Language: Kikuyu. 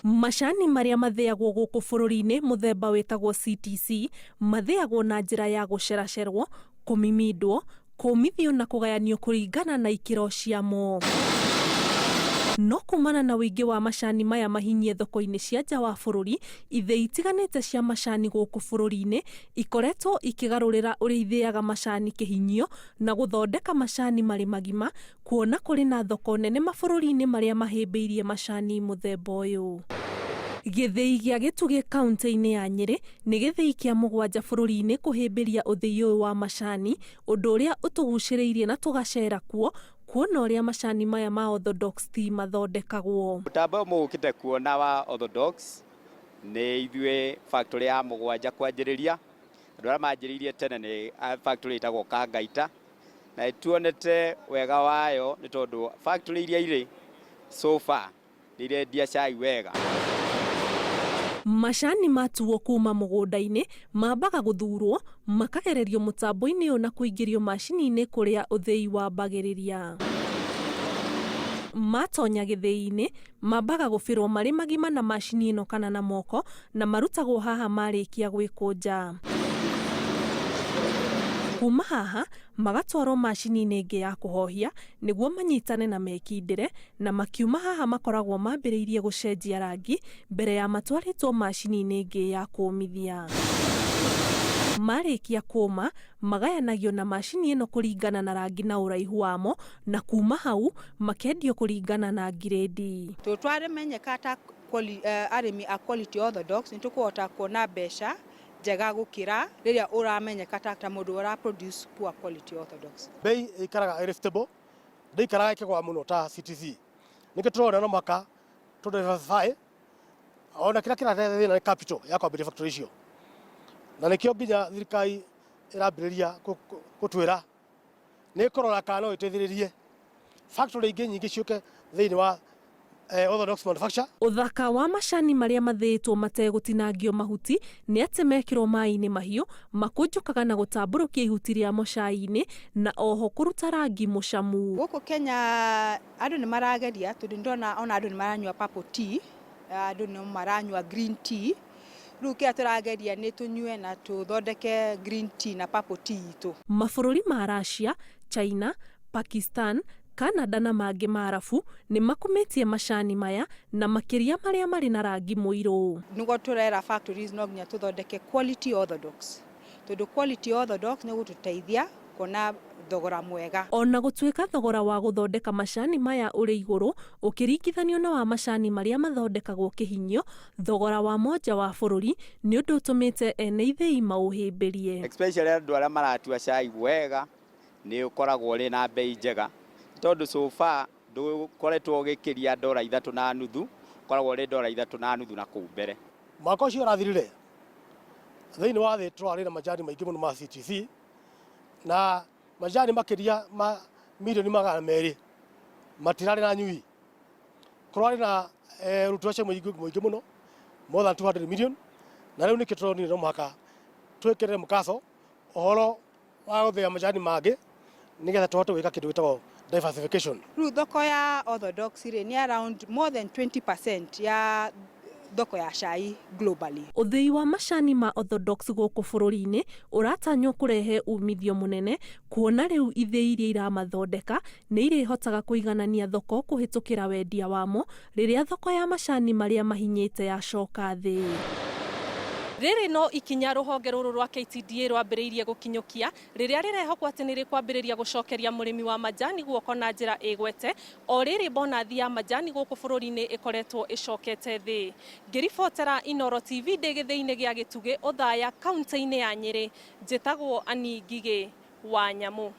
Macani marĩa mathĩagwo gũkũ bũrũri-inĩ mũthemba wĩtagwo CTC mathĩagwo na njĩra ya gũceracerwo, kũmimindwo, kũmithio na kũgayanio kũringana na ikĩro ciamo. No kumana na ũingĩ wa macani maya mahinyie thoko-inĩ cia nja wa bũrũri, ithĩi itiganĩte cia macani gũkũ bũrũri-inĩ ikoretwo ikĩgarũrĩra ũrĩa ithĩaga macani kĩhinyio na gũthondeka macani marĩ magima kuona kũrĩ na thoko nene mabũrũri-inĩ marĩa mahĩmbĩirie macani mũthemba ũyũ. Gĩthĩi gĩa Gĩtugĩ kauntĩ-inĩ ya Nyĩrĩ nĩ gĩthĩi kĩa mũgwanja bũrũri-inĩ kũhĩmbĩria ũthĩi ũyũ wa macani, ũndũ ũrĩa ũtũgucĩrĩirie na tũgacera kuo kuona ũrĩa macani maya ma Orthodox tea mathondekagwo. Mũtambo ũyũ mũgũkĩte kuona wa Orthodox nĩ ithuĩ factory ya mũgwanja kwanjĩrĩria. Andũ arĩa manjĩrĩirie tene nĩ factory ĩtagwo Kangaita. Na nĩtuonete wega wayo nĩ tondũ factory iria irĩ so far nĩ irendia cai wega. Macani matuo kuma mũgũnda-inĩ mambaga gũthurwo, makagererio mũtambo-inĩ ũyũ na kũingĩrio macini-inĩ kũrĩa ũthĩi wambagĩrĩria. Matonya gĩthĩi-inĩ, mambaga gũbĩrwo marĩ magima na macini ĩno kana na moko na marutagwo haha marĩkia gwĩkũnja. Kuma haha, magatwarwo macini-inĩ ĩngĩ ya kũhohia nĩguo manyitane na mekindĩre na makiuma haha makoragwo mambĩrĩirie gũcenjia rangi mbere ya matwarĩtwo macini-inĩ ĩngĩ ya kũmithia. Marĩkia kũma, magayanagio na macini ĩno kũringana na rangi na ũraihu wamo na kuma hau makendio kũringana na ngirĩndi. Tondũ twarĩmenyeka ta arĩmi a quality orthodox nĩ tũkũhota kuona mbeca njega gũkĩra rĩrĩa ũramenyeka ta mũndũ ũra produce poor quality orthodox. Bei ĩikaraga ĩrĩ stable, ndĩikaraga ĩkĩgũa mũno ta CTC. Nĩkĩo tũrona no mũhaka tũ diversify ona kĩrĩa kĩrarehe thĩna nĩ capital ya kwambĩrĩria factory icio. Na nĩkĩo nginya thirikari ĩrambĩrĩria gũtwĩra nĩ ĩkũrora kana no ĩteithĩrĩrie factory ingĩ nyingĩ ciũke thĩinĩ wa orthodox manufacture. Ũthaka wa macani marĩa mathĩĩtwo mategũtinangio mahuti nĩ atĩ mekĩrwo maĩ-inĩ mahiũ, makũnjũkaga na gũtambũrũkia ihuti rĩamo cai-inĩ na oho kũruta rangi mũcamu. Gũkũ Kenya andũ nĩ marageria tondũ nĩndĩrona ona andũ nĩ maranyua purple tea, andũ no maranyua green tea. Rĩu kĩrĩa tũrageria nĩ tũnyue na tũthondeke green tea na purple tea itũ. Mabũrũri ma Russia, China, Pakistan, Canada na mangĩ ma Arabu nĩ makumĩtie macani maya na makĩria marĩa marĩ na rangi mũirũ. Nĩguo tũrera factories no nginya tũthondeke quality orthodox tondũ quality orthodox nĩ gũtũteithia kuona thogora mwega. Ona gũtuĩka thogora wa gũthondeka macani maya ũrĩ igũrũ ũkĩringithanio na wa macani marĩa mathondekagwo kĩhinyio, thogora wamo nja wa bũrũri nĩ ũndũ ũtũmĩte ene ithĩi maũhĩmbĩrie. Especially andũ arĩa maratua cai wega nĩ ũkoragwo ũrĩ na bei njega tondũ so far ndũkoretwo ũgĩkĩria $3.50, ũkoragwo ũrĩ $3.50 na kũu mbere. Mwaka ũcio ũrathirire thĩinĩ wa thĩ tũrarĩ na majani maingĩ mũno ma CTC na majani makĩria ma mirioni 200 matirarĩ na nyui. Kũrarĩ na ũruti wa cai mũingĩ mũno more than 200 million na rĩu nĩkĩo tũronire no mũhaka twĩkĩrĩre mũkaco ũhoro wa gũthĩa majani mangĩ nĩgetha tũhote gwĩka kĩndũ gĩtagwo diversification. Rĩu thoko ya orthodox rĩ nĩ around more than 20% ya thoko ya cai globally. Ũthĩi wa macani ma orthodox gũkũ bũrũri-inĩ ũratanywo kũrehe umithio mũnene kuona rĩu ithĩi iria iramathondeka nĩ irĩhotaga kũiganania thoko kũhĩtũkĩra wendia wamo rĩrĩa thoko ya macani marĩa mahinyĩte yacoka thĩ. Rĩrĩ no ikinya rũhonge rũrũ rwa KTDA rwambĩrĩirie gũkinyũkia rĩrĩa rĩrehokwo atĩ nĩ rĩkwambĩrĩria gũcokeria mũrĩmi wa majani guoko na njĩra ĩgwete o rĩrĩ bonathi ya majani gũkũ bũrũri-inĩ ĩkoretwo ĩcokete thĩ. Ngĩribotera Inooro TV ndĩ gĩthĩi-inĩ gĩa Gĩtugĩ Othaya kaunti-inĩ ya Nyĩrĩ, njĩtagwo Annie Ngigĩ wa Nyamũ.